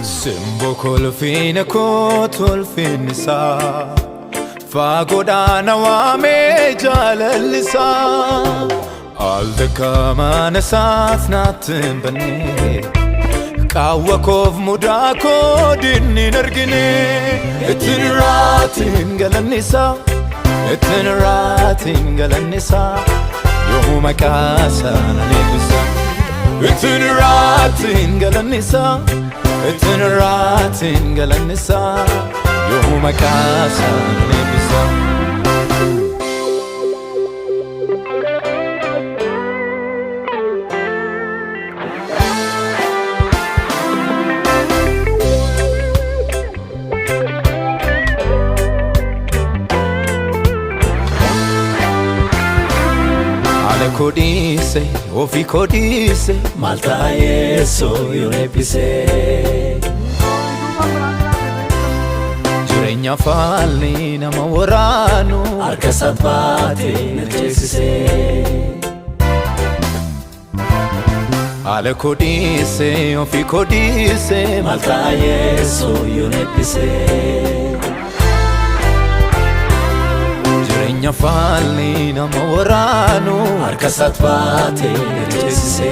Simboo kolfiina koo tolfinni isaa faagoodhaan waamee jaalalli isaa al takka mana isaas naatti hin banne, qaawwa koof mudaa koo dinni hin argine. Ittiin raatiin galanni isaa, ittiin raatiin galanni isaa, yoo maqaa isaa nan eebbisa. Ittiin raatiin galanni isaa, ittiin raatiin galanni isaa, yoo maqaa isaa nan eebbisa. Haala koo dhiise, ofii koo dhiise, maal ta'a Yeessoo yoo eebbise? Jireenya faalni nama waraanu harka isaat baatee na ceesise. Haala koo dhiise, ofii koo dhiise, maal ta'a Yeessoo yoo eebbise? Jireenya faalni nama waraanu harka isaat baatee na ceesise.